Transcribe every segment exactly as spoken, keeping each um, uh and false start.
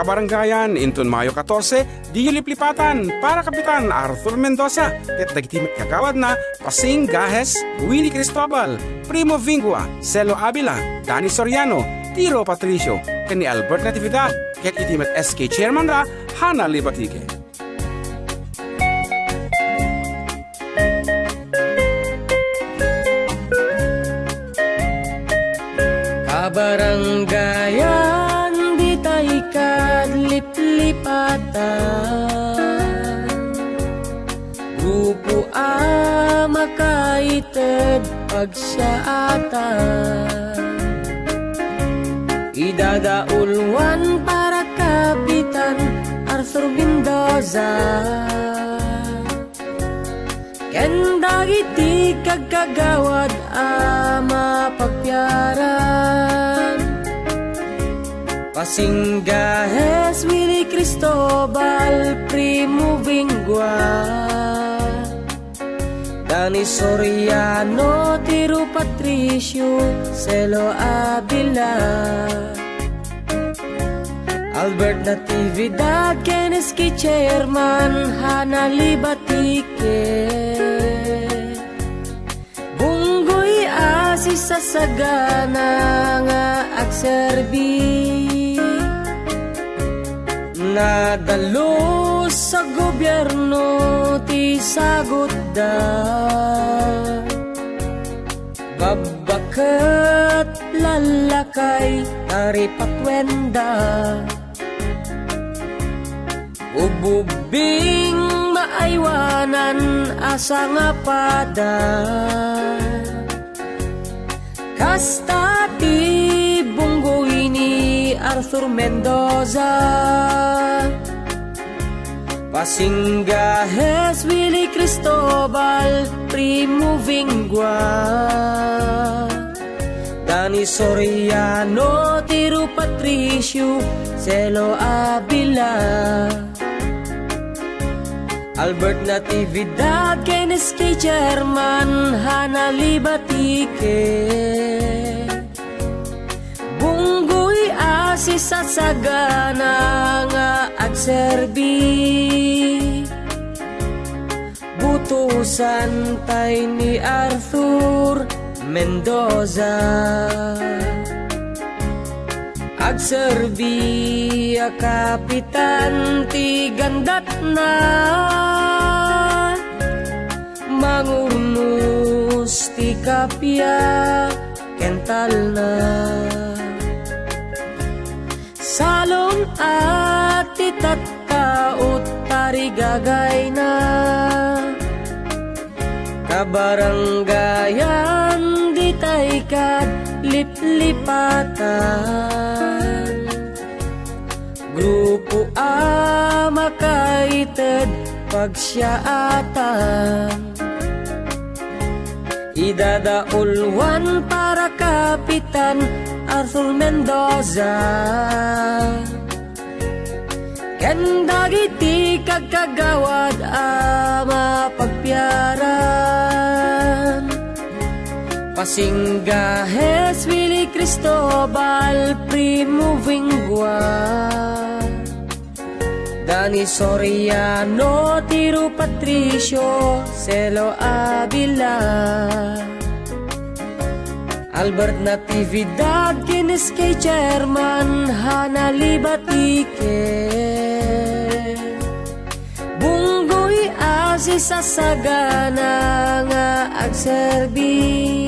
Barangayan, inton Mayo katorse, diyo liplipatan para Kapitan Arthur Mendoza ket dagiti met kagawadna: Pasing Gajes, Willie Cristobal, Primo Vingua, Celo Avila, Danny Soriano, Tiro Patricio, ken ni Albert Natividad, ket iti met S K chairman ra, Hana Libatique. Kabarangayan, ditay kad liplipatan, grupo a makaited pagsiaatan. Idadauluan para Kapitan Arthur Mendoza ken dagiti kagkagawad a mapagpiaran. Pasing Gajes, Willie Cristobal, Primo Vingua, Danny Soriano, Tiro Patricio, Celo Avila, Albert Natividad, ken S K chairman, Hana Libatique. Bunggoy a sisasagana nga agserbi. Nadalus a gobierno ti sagutda. Babbaket lallakay a ripatuenda. Ububbing maaywanan a sangapada. Kasta ti bunggoy ni Arthur Mendoza. Pasing Gajes, Willie Cristobal, Primo Vingua, Danny Soriano, Tiro Patricio, Celo Avila, Albert Natividad, ken S K chairman, Hana Libatique. Bunggoy a sisasagana nga agserbi. Butosan tay ni Arthur Mendoza. Agserbi a kapitan ti gandatna. Mangurnos ti kappia ken talna. Salun a ti tattao tarigagayna. Kabarangayan, ditay kad liplipatan. Grupo a makaited pagsiaatan. Idadauluan para Kapitan Arthur Mendoza ken dagiti kagkagawad a mapagpiaran. Pasing Gajes, Willie Cristobal, Primo Vingua, Danny Soriano, Tiro Patricio, Celo Avila, Albert Natividad, ken S K chairman, Hana Libatique. Bunggoy a sisasagana nga agserbi.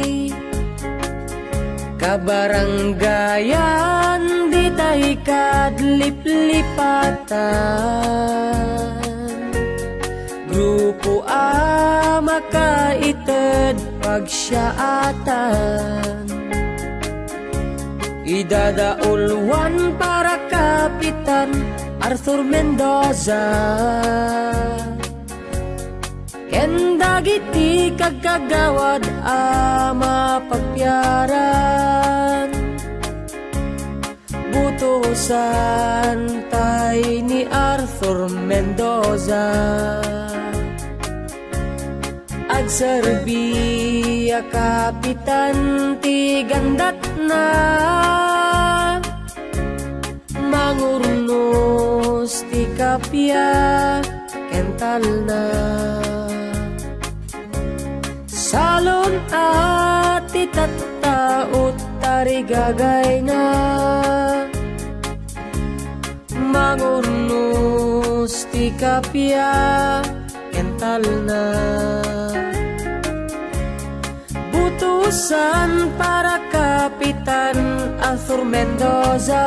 Kabarangayan, ditay kad liplipatan. Grupo a makaited pagsiaatan. Idadauluan para Kapitan Arthur Mendoza ken dagiti kagkagawad a mapagpiaran. Butosan tay ni Arthur Mendoza. Agserbi a kapitan ti gandatna. Mangurnos ti kappia ken talna. Salun a ti tattao tarigagayna. Mangurnos ti kappia ken talna. Butusan para Kapitan Arthur Mendoza.